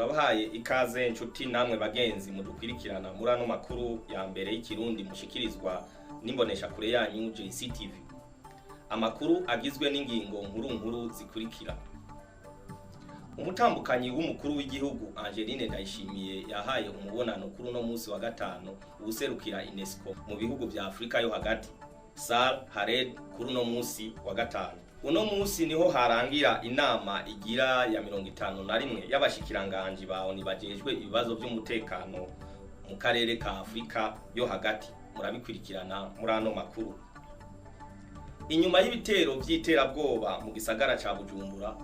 Turabahaye ikaze nshuti namwe bagenzi mudukwirikirana muri ano makuru ya mbere y'ikirundi mushikirizwa n'imbonesha kure yanyu JCTV. Amakuru agizwe n'ingingo nkuru nkuru zikurikira. Umutambukanyi w'umukuru w'igihugu Angeline Ndayishimiye yahaye umubonano kuri uno munsi wa gatanu uwuserukira UNESCO mu bihugu vya Afrika yo hagati, Sar Hared, kuri uno munsi wa gatanu. Uno munsi niho harangira inama igira ya 51 y'abashikiranganji ba ONU bajejwe ibibazo vy'umutekano mu karere ka Afrika yo hagati. Murabikurikirana muri ano makuru. Inyuma y'ibitero vy'iterabwoba mu gisagara ca Bujumbura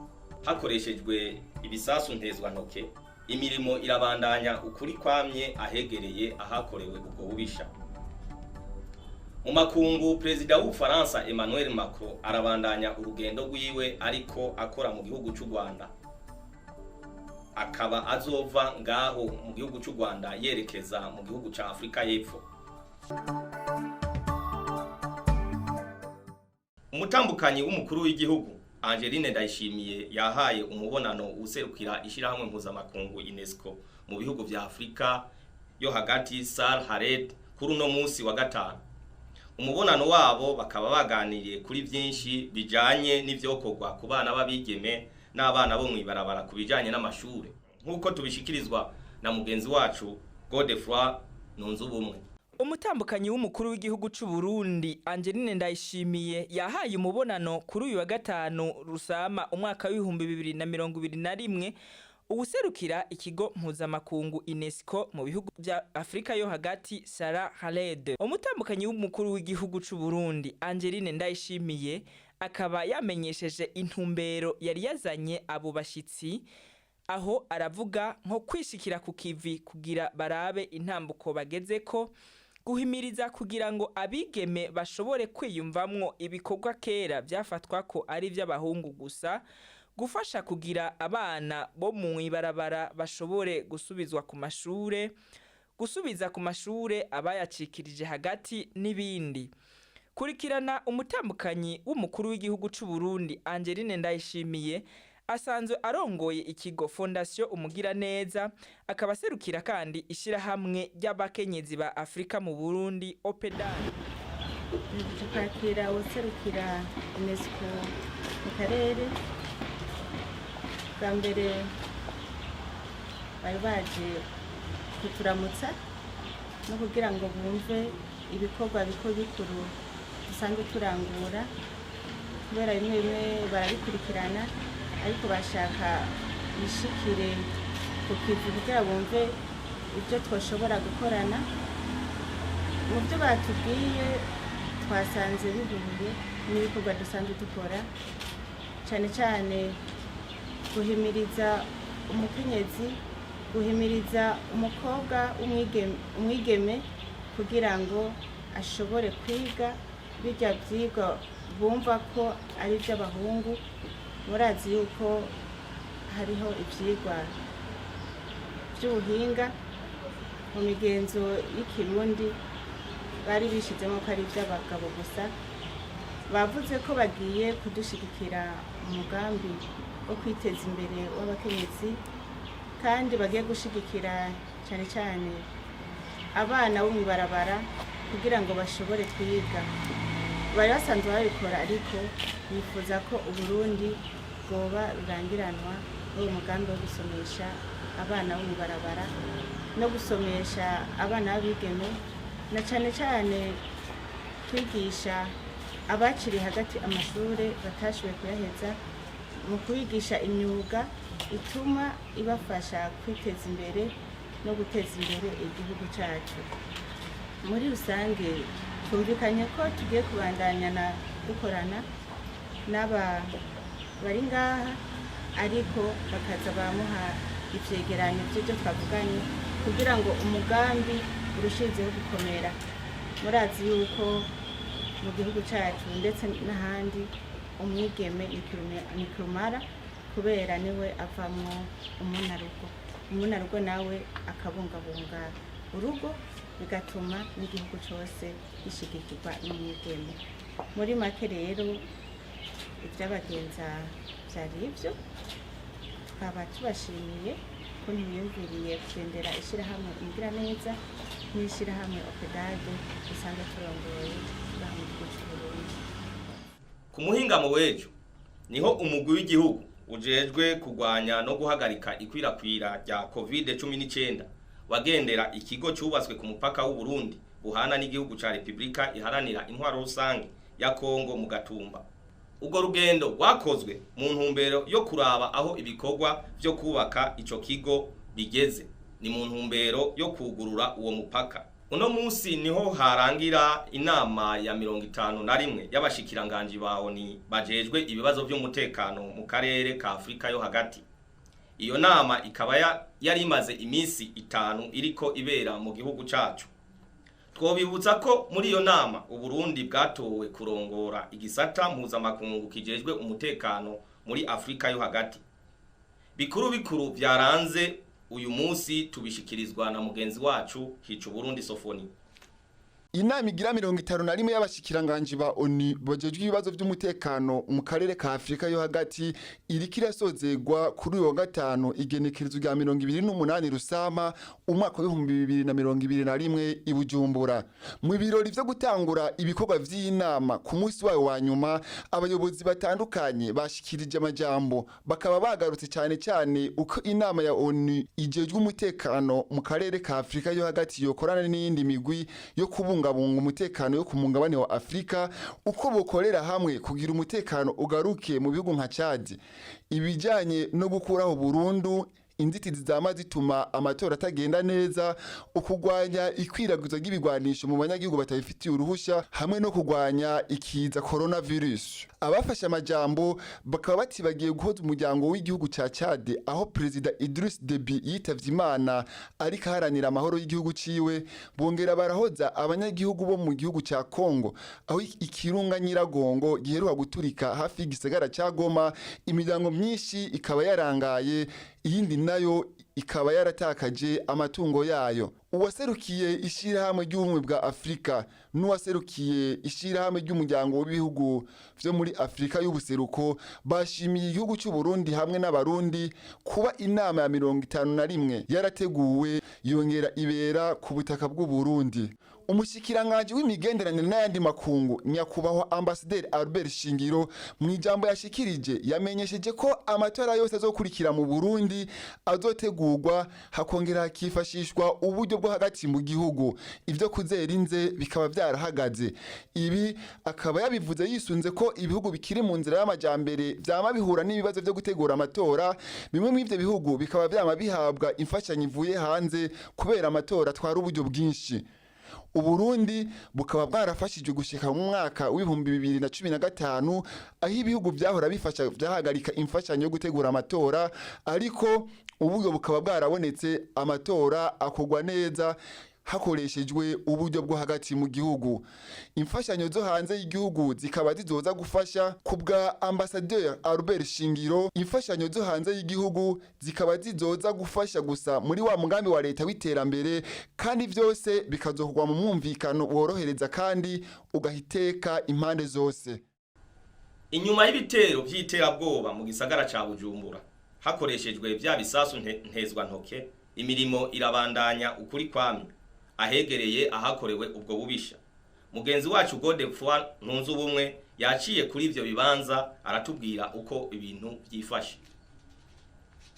hakoreshejwe ibisasu ntezwantoke, imirimo irabandanya ukuri kwamye ahegereye ahakorewe ubwo bubisha. Mu makungu, Perezida w'Ubufaransa Emmanuel Macron arabandanya urugendo rwiwe ariko akora mu gihugu c'u Rwanda, akaba azova ngaho mu gihugu c'u Rwanda yerekeza mu gihugu ca Afrika y'Epfo. Umutambukanyi w'umukuru w'igihugu Angeline Ndayishimiye yahaye umubonano userukira ishirahamwe mpuzamakungu UNESCO mu bihugu vya Afrika yo hagati, Sar Hared, kuri uno munsi wa gatanu. Umubonano wabo bakaba baganiriye kuri vyinshi bijanye n'ivyokorwa ku bana b'abigeme n'abana bo mw'ibarabara ku bijanye n'amashure, nk'uko tubishikirizwa na mugenzi wacu Godefroid Nunzubumwe. Umutambukanyi w'umukuru w'igihugu c'u Burundi Angeline Ndayishimiye yahaye umubonano kuri uyu wa gatanu Rusama umwaka w'2021 uwuserukira ikigo mpuzamakungu UNESCO mu bihugu vya Afrika yo hagati, Sarah Khaled. Umutambukanyi w'umukuru w'igihugu c'u Burundi Angeline Ndayishimiye akaba yamenyesheje intumbero yari yazanye abo bashitsi, aho aravuga nko kwishikira ku kivi kugira barabe intambuko bagezeko, guhimiriza kugira ngo abigeme bashobore kwiyumvamwo ibikorwa kera vyafatwa ko ari ivy'abahungu gusa, gufasha kugira abana bo mu ibarabara bashobore gusubizwa ku mashure, gusubiza ku mashure abayacikirije hagati n'ibindi. Kurikirana umutambukanyi w'umukuru w'igihugu c'u Burundi Angeline Ndayishimiye asanzwe arongoye ikigo Fondation Umugiraneza, akaba aserukira kandi ishirahamwe ry'abakenyezi ba Afrika mu Burundi, OPEDAN. Kwakira userukira UNESCO mu karere, bwa mbere bari baje kuturamutsa no kugira ngo bumve ibikorwa bikuru bikuru dusanzwe turangura, kubera bimwe bimwe barabikurikirana ariko bashaka bishikire ku kivi kugira bumve ibyo twashobora gukorana. Mu byo batubwiye twasanze bihuye n'ibikorwa dusanzwe dukora, cyane cyane guhimiriza umukenyezi, guhimiriza umukobwa umwigeme kugira ngo ashobore kwiga bijya byigwa bumva ko ari iby'abahungu. Murazi yuko hariho ibyigwa by'ubuhinga mu migenzo y'ikirundi bari bishizemo ko ari iby'abagabo gusa. Bavuze ko bagiye kudushigikira umugambi wo kwiteza imbere w'abakenyezi, kandi bagiye gushigikira cyane cyane abana bo mw'ibarabara kugira ngo bashobore kwiga. Bari basanzwe babikora, ariko bifuza ko Uburundi bwoba rurangiranwa n'uwo mugambi wo gusomesha abana bo mw'ibarabara no gusomesha abana b'abigeme, na cyane cyane kwigisha abaciriye hagati amashure batashoboye kuyaheza, mu kubigisha imyuga ituma ibafasha kwiteza imbere no guteza imbere igihugu cyacu muri rusange. Twumvikanye ko tugiye kubandanya na dukorana n'aba bari ngaha, ariko bakaza bamuha ivyegeranyo vy'ibyo twavuganye kugira ngo umugambi urushizeho gukomera. Murazi yuko mu gihugu cyacu ndetse n'ahandi umwigeme ni kirumara, kubera niwe avamwo umunarugo, umunarugo nawe akabungabunga urugo, bigatuma n'igihugu cyose gishigikirwa n'umwigeme. Muri make rero, ibyabagenza byari ibyo, tukaba tubashimiye. Ukuntu biyumviriye kugendera ishyirahamwe Umugiraneza n'ishyirahamwe OPDAD dusanzwe turongoye ngaha mu gihugu cy'u Burundi. Ku muhingamo w'ejo niho umugwi w'igihugu ujejwe kurwanya no guhagarika ikwirakwira rya COVID-19 wagendera ikigo cyubatswe ku mupaka w'u Burundi buhana n'igihugu ca Republika Iharanira Intwaro Rusange ya Kongo mu Gatumba. Ubwo rugendo rwakozwe mu ntumbero yo kuraba aho ibikorwa vyo kubaka ico kigo bigeze, ni mu ntumbero yo kugurura uwo mupaka. Uno munsi niho harangira inama ya 51 y'abashikiranganji ba ONU bajejwe ibibazo by'umutekano mu karere ka Afrika yo hagati. Iyo nama ikaba yari imaze iminsi 5 iriko ibera mu gihugu cacu. Twobibutsa ko muri iyo nama Uburundi bwatowe kurongora igisata mpuzamakungu kijejwe umutekano muri Afrika yo hagati. Bikuru bikuru byaranze uyu munsi tubishikirizwa na mugenzi wacu Hicu Burundi Sofoni. Inama igira 51 y'abashikiranganji ba ONU bajejwe ibibazo by'umutekano mu karere ka Afrika yo hagati iriko irasozegwa kuri uyu wa gatanu, igenekerezo rya 28 Rusama umwaka wa 2021 i Bujumbura. Mu birori vyo gutangura ibikorwa vy'inama ku munsi wayo wa nyuma, abayobozi batandukanye bashikirije amajambo, bakaba bagarutse cyane cyane uko inama ya ONU ijejwe umutekano mu karere ka Afrika yo hagati yokorana n'iyindi migwi yo kubungabunga umutekano yo ku mugabane wa Afrika, uko bokorera hamwe kugira umutekano ugaruke mu bihugu nka Chad, ibijyanye no gukuraho burundu inzitizi zama zituma amatora atagenda neza, ukugwanya ikwiragiza ry'ibigwanisho mu banyagihugu batabifitiye uruhusha, hamwe no kugwanya ikiza coronavirus. Abafashe amajambo bakaba batibagiye guhoza umuryango w'igihugu ca Chad, aho Perezida Idriss Deby yitavye Imana ariko aharanira amahoro y'igihugu ciwe. Bongera barahoza abanyagihugu bo mu gihugu ca Congo, aho ikirunga Nyiragongo giheruka guturika hafi y'igisagara ca Goma, imiryango myinshi ikaba yarangaye, iyindi nayo ikaba yaratakaje amatungo yayo. Uwaserukiye ishyirahamwe ry'Ubumwe bwa Afurika n'uwaserukiye ishyirahamwe ry'Umuryango w'Ibihugu vyo muri Afurika y'Ubuseruko bashimiye igihugu cy'u Burundi hamwe n'Abarundi kuba inama ya 51 yarateguwe yongera ibera ku butaka bw'u Burundi. Umushikiranganji w'imigenderanire n'ayandi makungu, Nyakubahwa Ambasaderi Albert Shingiro, mu ijambo yashikirije yamenyesheje ko amatora yose azokurikira mu Burundi azotegurwa hakongera hakifashishwa uburyo bwo hagati mu gihugu, ivyo kuzera inze bikaba vyarahagaze. Ibi akaba yabivuze yisunze ko ibihugu bikiri mu nzira y'amajambere vyama bihura n'ibibazo vyo gutegura amatora. Bimwe muri ivyo bihugu bikaba vyama bihabwa imfashanyo ivuye hanze kubera amatora atwara uburyo bwinshi. Uburundi bukaba bwarafashijwe gushika mu mwaka wa 2015, aho ibihugu vyahora bifasha vyahagarika imfashanyo yo gutegura amatora, ariko uburyo bukaba bwarabonetse, amatora akorwa neza hakoreshejwe uburyo bwo hagati mu gihugu. Imfashanyo zo hanze y'igihugu zikaba zizoza gufasha. Ku bwa Ambasaderi Albert Shingiro, imfashanyo zo hanze y'igihugu zikaba zizoza gufasha gusa muri wa mugambi wa leta w'iterambere, kandi vyose bikazokorwa mu mwumvikano worohereza kandi ugahiteka impande zose. Inyuma y'ibitero by'iterabwoba mu gisagara ca Bujumbura hakoreshejwe vya bisasu ntezwa ntoke, imirimo irabandanya ukuri kwamye ahegereye ahakorewe ubwo bubisha. Mugenzi wacu Godefroid Ntunzubumwe yaciye kuri ivyo bibanza, aratubwira uko ibintu vyifashe.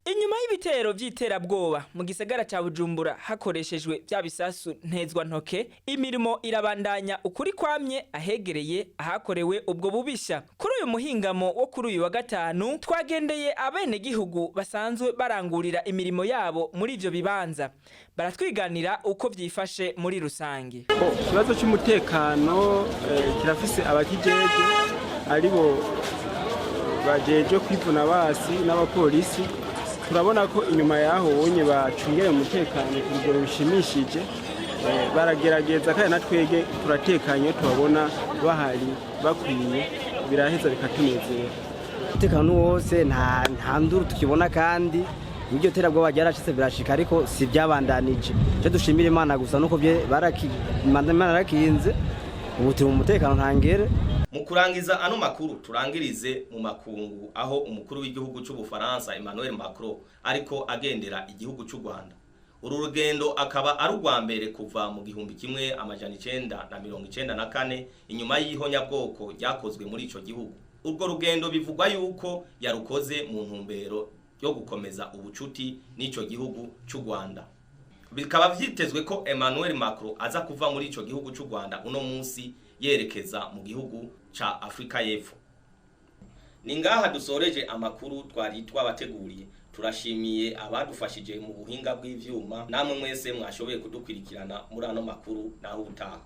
Inyuma y'ibitero vy'iterabwoba mu gisagara ca Bujumbura hakoreshejwe vya bisasu ntezwa ntoke, imirimo irabandanya ukuri kwamye ahegereye ahakorewe ubwo bubisha. Kuri uyu muhingamo wo kuri uyu wa gatanu twagendeye abenegihugu basanzwe barangurira imirimo yabo muri ivyo bibanza, baratwiganira uko vyifashe muri rusange. Ikibazo cy'umutekano kirafise abakijejwe, aribo bajejwe kwivuna basi n'abapolisi. Turabona ko inyuma yaho wonye bacungera umutekano ku rugero rushimishije. Baragerageza kandi na twege turatekanye, tubabona bahari bakwiye, biraheza bikatunezera. Umutekano wose, nta nduru tukibona, kandi n'iryo terabwoba ryaracitse birashika, ariko si byabandanije. Icyo dushimira Imana gusa nuko Imana yarakinze, ubu turi mu mutekano ntangere. Mu kurangiza ano makuru, turangirize mu makungu, aho umukuru w'igihugu cy'Ubufaransa Emmanuel Macron ariko agendera igihugu cy'u Rwanda. Uru rugendo akaba ari urwa mbere kuva mu 1994, inyuma y'ihonyabwoko ryakozwe muri ico gihugu. Urwo rugendo bivugwa yuko yarukoze mu ntumbero yo gukomeza ubucuti n'ico gihugu cy'u Rwanda. Bikaba vyitezwe ko Emmanuel Macron aza kuva muri ico gihugu cy'u Rwanda uno munsi yerekeza mu gihugu ca Afrika y'Epfo. Ni ngaha dusoreje amakuru twari twabateguriye. Turashimiye abadufashije mu buhinga bw'ivyuma, namwe mwese mwashoboye kudukurikirana muri ano makuru. Naho ubutaha.